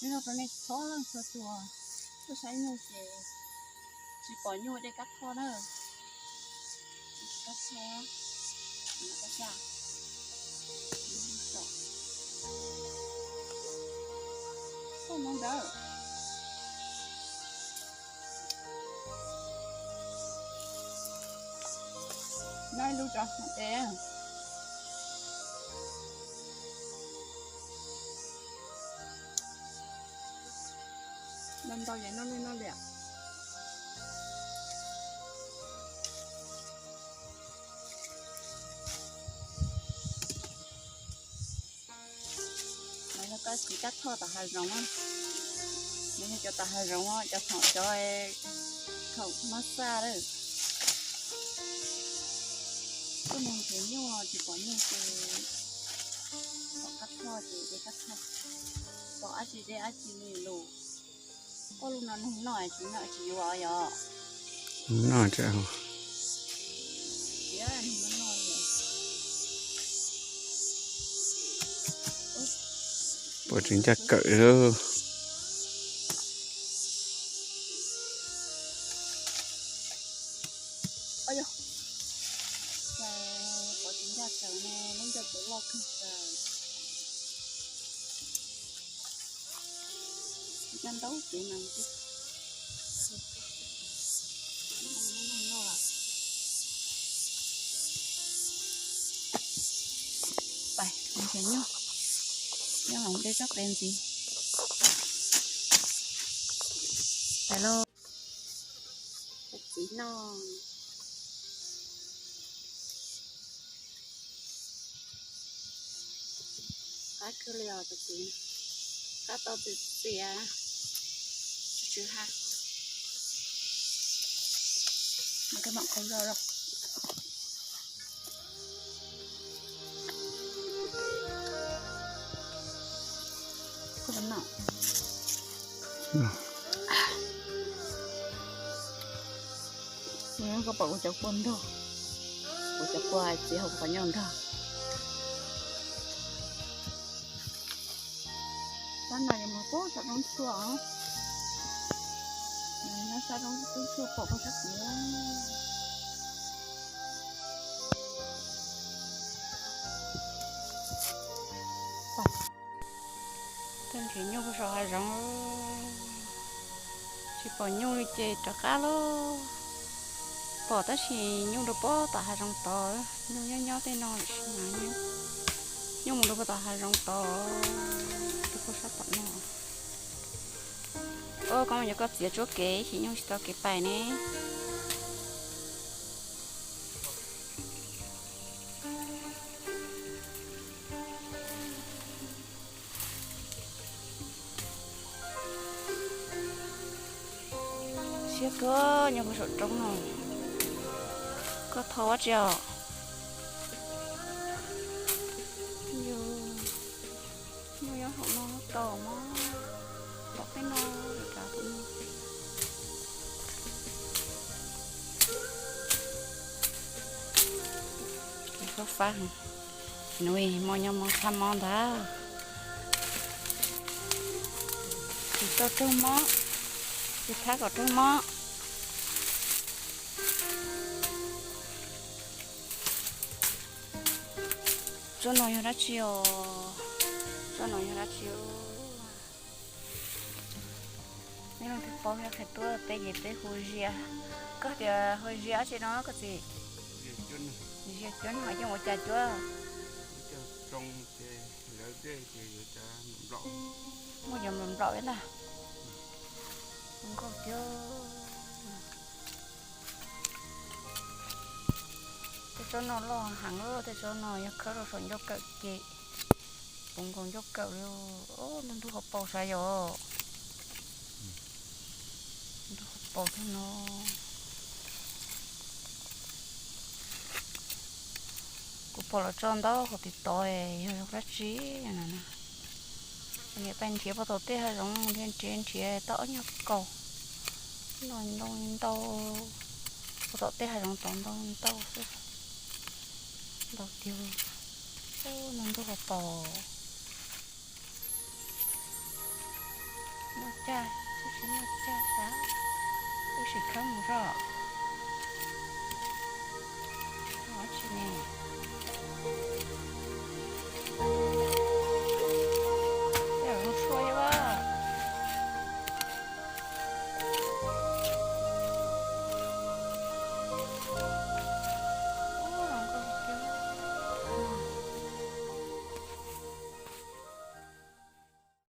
Nyob rau nej txhua leej txhua tus, tuaj saib nyuj ces tsis pom nyuj dej kab thoj na. Kab thoj, kab thoj, txoj no ntawd. Noj ib lub tso, ntau tes. Noj ntau ces noj li noj li. Lawv yog koj txiv kab thoj tom hav zoov, lawv yog cov tom hav zoov, cov thaum cov thaum mab xaj lawm. Tuaj mus nrhiav nyuj tsis pom nyuj ces pom kab thoj ces de kab thoj, pom dab tsi de dab tsi li lus. Ua lub no neeg noj tsis noj tsis yuav yom. Noj tsev. Puas tsis ncaj kawm lawm. Puas tsis ncaj kawm ne, lub ncauj tsev loj kawg kawm. Coj ntaub kev mas. Pais, nrhiav nyuj, nyob los de tsob qe ntxiv. Pais lauj. Cov txiv no qab kawg li os cov txiv, qab tau txias txias, tsw tsw ha. Mam qhau zog los. Koj pom kuv cov kua ntog, kuv cov kua hais txiv hauv qhov ncauj ntog. Sab no yuav mus pub sab roob tshuaj os. Nyob sab roob tshuaj pom koj sab tid. Tuaj nrhiav nyuj puag saum hav zoov, tsis pom nyuj li ces rov qab lauj. Pom tab sis nyuj rau puag tom hav zoov tod, nyuj nyob nyob tej no, nyuj mus rau puag tom hav zoov tod, rau puag sab tom no. Koj mus yuav koj txiav tsuab kev, ib chim nyuj tsis tau kev pais ne. Siab kawg, nyob puag saum roob no. Koj thov ua tsi os? Nyuj nyob saum no tos mas, tom peb no, rau tom no. Fab fab, nws hmo nyob hmo thab mob ntag. Tsis tau raug mob, tsis thab kom raug mob. Tsob no yog dab tsi os? Tsob no yog dab tsi? Nej leej twg paub thiab qhia tuaj peb ces peb hu zias. Koj tias hu zias dab tsi no koj txiv? Zias cuab nog yeej ua cas cuab? Muaj cov nplaum nplaum ib ntag. Zoo nkauj tiag. Tej tsob no loj heev, tej tsob no yog khawb rau saum ncauj kawm ces puv nkaus ncauj kawm li. Ntug ntug hauv paus sav yom. Ntug hauv paus tag no. Kuv pom lawv tso ntau hauv TikTok, yog zoo dab tsi no na. Niam pais nrhiav puag tom tej hav zoov, nrhiav nrhiav nrhiav tau ob nyuag kaus. No ntau ntau, puag tom tej hav zoov tod ntau ntau xwb. Ntau tiag. Ntug ntug hauv paus. Muaj cag, twb tsis muaj cag tas, wb sim khawb mus zog.